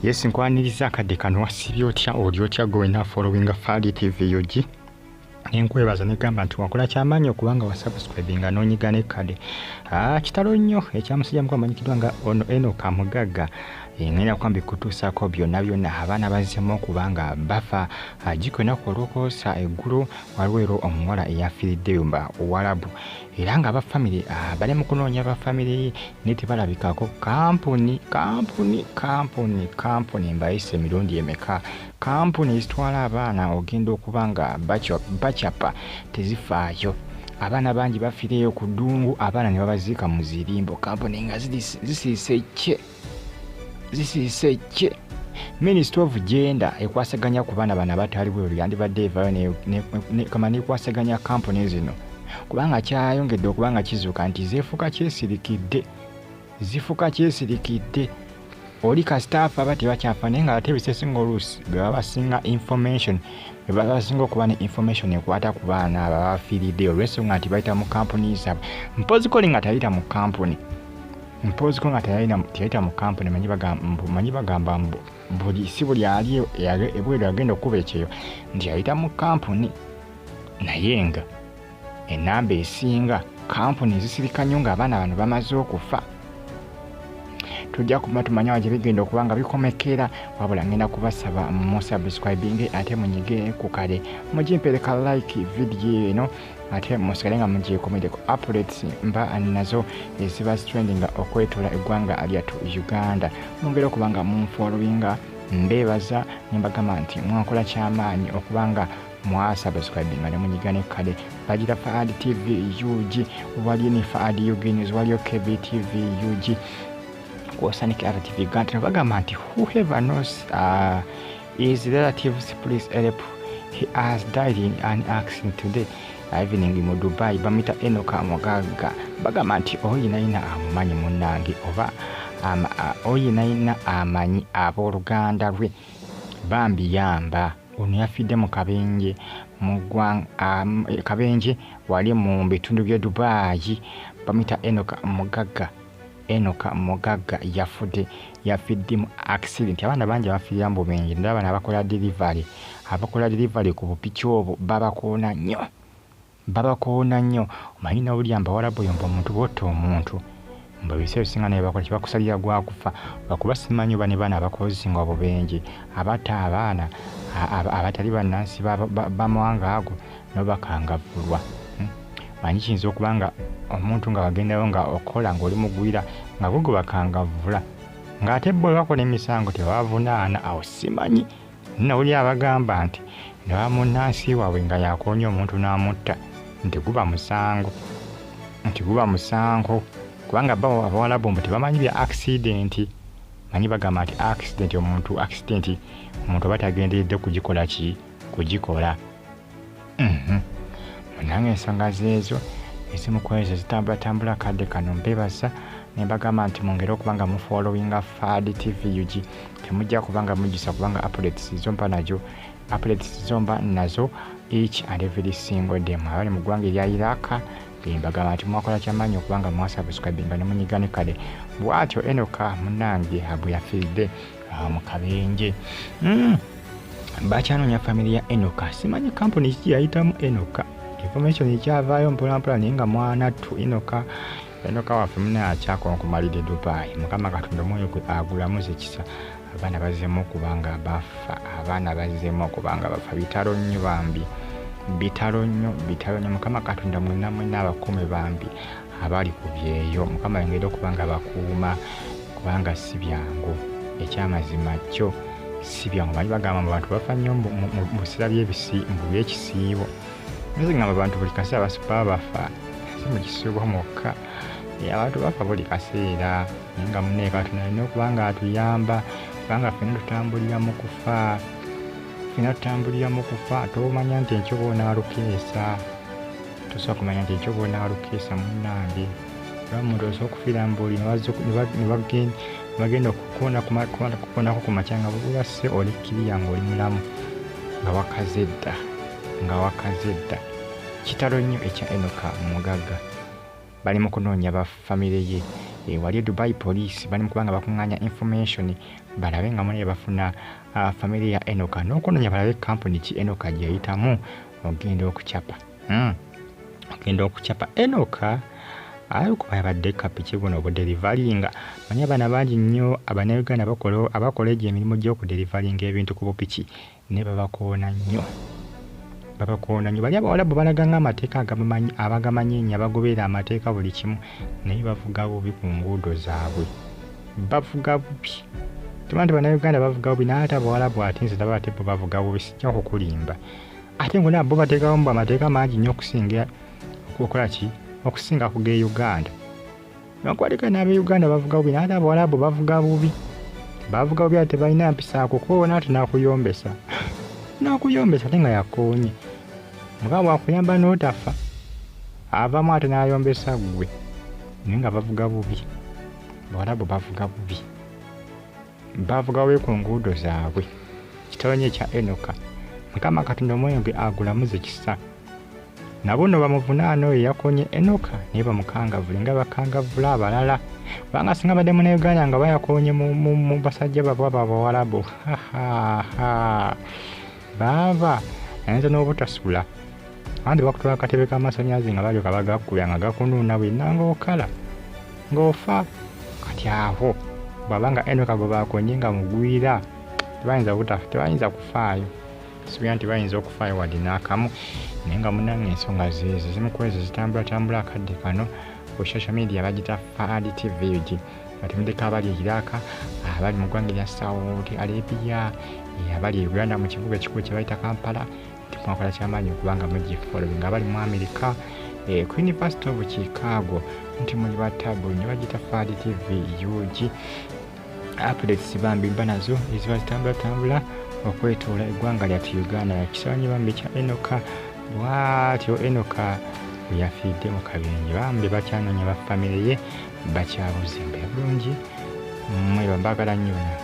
Yes, nkwaniriza akadde kano. Wasibye otya? Oli otya gwe wena followinga Fadi TV UG? Nenkwebaza negamba nti wakola kyamaanyi okubanga wasubscribinga n'onyiga nekkade. Ah, kitalo nnyo ekyamusajja mukulu amanyikiddwa nga ono Enoka Mugagga. Ngenda kuba mbikutuusaako byonna byonna. Abaana bazzemu okuba nga bafa jiko ennaku olwokwosa eggulo waliwo era omuwala eyafiiriddeyo mba Warabu, era nga abafamire bali mu kunoonya bafamire ye naye tebalabikako. Kampuni, kampuni, kampuni, kampuni, mbayise emirundi emeka? Kampuni ezitwala abaana ogenda okuba nga bakyapa tezifaayo. Abaana bangi bafiireyo ku ddungu, abaana ne babaziika mu zirimbo, kampuni nga zisirise kye, zisirise kye. Ministry of Gender ekwasaganya ku baana bano abatali bweru yandibadde evaayo kama nekwasaganya kampuni zino, kubanga kyayongedde okuba nga kizuuka nti zeefuka kyesirikidde, zifuka kyesirikidde. Oli kasitaafu aba tebakyafa, naye nga ate ebisesinga oluusi be babasinga information, be babasinga okuba ne information ekwata ku baana abo abafiiriddeyo, olw'ensonga nti bayita mu kampuni zaabwe. Mpozi koli nga tayita mu kampuni, mpozi ko nga teyayita mu kampuni. Manyi bagamba mbu buli si buli ali ebweru agenda okuba ekyeyo nti ayita mu kampuni, naye nga enamba esinga kampuni zisirika nnyo ng'abaana bano bamaze okufa. Tujja kuba tumanya wa gye bigenda okuba nga bikomekera. Wabula ngenda kubasaba musubscribinge ate munyige ku kale, mugimpereka like vidiyo eno, ate musigale nga mugyekomereko. Updates mba nazo eziba zitrendinga okwetoola eggwanga lyattu Uganda. Mwongere okuba nga munfollowinga. Mbeebaza nembagamba nti mwakola kyamaanyi okuba nga mwasubscribinga ne munyiga ne kale. Bagira Faad TV UG, waliyo ne Faad UG News, waliyo KB TV UG kwosa ne KRTV Uganda. Bagamba nti whoever knows his relatives, please help. He has died in an accident today evening mu Dubai. Bamwita Enoka Mugagga. Bagamba nti oyinayina amumanyi munnange oba oyinayina amanyi abooluganda lwe, bambi yamba. Ono yafidde mu kabenje, mu kabenje wali mu bitundu by'e Dubai. Bamwita Enoka Mugagga. Enoka Mugagga yafudde, yafidde mu accident. Abaana bangi abafiirira mu bubenje, naddala bano abakola delivery. Abakola delivery ku bupiki obwo babakoona nnyo, babakoona nnyo. Omanyi nowulira mbawalabu oyo mbu omuntu bwotta omuntu, mbu ebiseera ebisinga naye bakola kibakusalira gwakufa, lwakuba simanyi oba ne baana abakozinga obubenje abatta abaana abatali bannansi b'amawanga ago nabo bakangavvulwa. Manyi kiyinza okuba nga omuntu nga wagendayo nga okola ng'oli mugwira nga gwe gwe bakangavvula, ng'ate bo bwe bakola emisango tebabavunaana. Awo simanyi, nawulira abagamba nti naba munnansi waabwe nga yakoonya omuntu n'amutta nti guba musango, nti guba musango, kubanga bo abawalabu mbu tebamanyi bya accident. Manyi bagamba nti accident, omuntu accident omuntu oba tagenderedde kugikola ki, kugikola. Munange ensonga zeezo ezimu ku ezo zitambulatambula kadde kano. Mbebaza ne mbagamba nti mwongere okuba nga mufollowinga Fad TV UG, temujja kuba nga mugisa, kubanga updates zomba najo, updates zomba nazo each and every single day. Abali mu ggwanga erya Iraq, mbagamba nti mwakola kyamaanyi okuba nga mwasubscribinga ne munyiga ne kale. Bw'atyo Enoka munnange bwe yafiiridde mu kabenje. Bakyanoonya famire ya Enoka. Simanyi kampuni kiki yayitamu Enoka, information ekyavaayo mpolampola, naye nga mwanattu Enoka, Enoka waffe munaye akyakonkomalidde Dubai. Mukama Katonda omwoyo gwe agulamuze kisa. Abaana bazzeemu okuba nga bafa, abaana bazzeemu okuba nga bafa. Bitalo nnyo bambi, bitalo nnyo, bitalo nnyo. Mukama Katonda mwenna mwenna abakuume bambi abali ku byeyo. Mukama yongere okuba nga bakuuma, kubanga si byangu, ekyamazima kyo si byangu. Manyi bagamba mu bantu bafa nnyo mu biseera by'ekisiibo. Nze ngamba abantu buli kaseera baba bafa, si mu kisiibo mwokka. Abantu bafa buli kaseera, naye nga munnaye Katonda alina okuba nga atuyamba, kubanga ffenna tutambulira mu kufa, ffenna tutambulira mu kufa. Tomanya nti enkyo bw'onaalukeesa, tosobola kumanya nti enkyo bw'onaalukeesa munnange. Era omuntu osobola okufiira mu buli ne bagenda okukoonako ku makya nga bulasse oli kiriya ng'oli mulamu, nga wakaze dda, nga wakaze dda. Kitalo nnyo ekya Enoka Mugagga. Bali mu kunoonya ba famire ye. Wali e Dubai police bali mu kubanga bakuŋŋaanya information balabe nga munaye bafuna famire ya Enoka n'okunoonya balabe kampuni ki Enoka gye yayitamu ogenda okucapa. Ogenda okucapa Enoka ayi kuba yabadde kapiki buno obuderivalinga. Manyi abaana bangi nnyo Abannayuganda abakola egyo emirimu gy'okuderivalinga ebintu ku bupiki ne babakoona nnyo. Babakoona nnyo. Bali Abawalabu balaga ng'amateeka agabamanyi, abagamanyi ennyo, abagoberera amateeka buli kimu, naye bavuga bubi ku nguudo zaabwe. Bavuga bubi. Tumanyi nti Bannayuganda bavuga bubi, naye ate Abawalabu ate nze ndaba ate bo bavuga bubi, sijja kukulimba. Ate ng'olaba bo bateekawo mbu amateeka mangi nnyo okusinga okukola ki? Okusinga ku g'e Uganda. Newankubadde n'ab'e Uganda bavuga bubi, naye ate Abawalabu bavuga bubi. Bavuga bubi ate tebalina mpisa, akukoona ate n'akuyombesa. N'akuyombesa ate nga yakoonye. Mukama bw'akuyamba n'otafa, avamu ate n'ayombesa ggwe. Naye nga bavuga bubi. Abawalabu bavuga bubi. Bavuga bubi ku nguudo zaabwe. Kitalo nnyo ekya Enoka. Mukama Katonda omwoyo gwe agulamuze kisa. Nabo nno bamuvunaana oyo eyakonye Enoka naye bamukangavvule nga bakangavvula abalala. Kubanga singa badde Munnayuganda nga bayakoonye mu basajja baabwe abo Abawalabu, ha baaba ayinza n'obutasula. Anti bakutwala akatebe k'amasannyalaze nga balyoka bagakubya nga gakunuuna wenna ng'okala ng'ofa. Kati awo bw'aba nga Enoka gwe bakonye nga mugwira, tebayinza kufaayo. Sibira nti bayinza okufaayo wadde n'akamu, naye nga munnange ensonga zeezo zimu ku ezo zitambulatambula akadde kano ku social media bagita Fahad TV UG. Kati muddeko abali e Iraq, abali mu ggwanga erya Saudi Arabia, abali e Uganda mu kibuga ekikulu kye bayita Kampala, nti mwakola kyamaanyi okubanga mugifollowing. Abali mu America, ku University of Chicago, nti muli batabu nnyo, bagita Fahad TV UG. Updates bambi mba nazo eziba zitambulatambula okwetoola eggwanga lyattu Uganda. Kisaanyi bambi kya Enoka, bw'atyo Enoka bwe yafiiridde mu kabenje. Bambi bakyanoonya ba famire ye, bakyabuze. Mbeera bulungi, mmwe mbagala nnyo.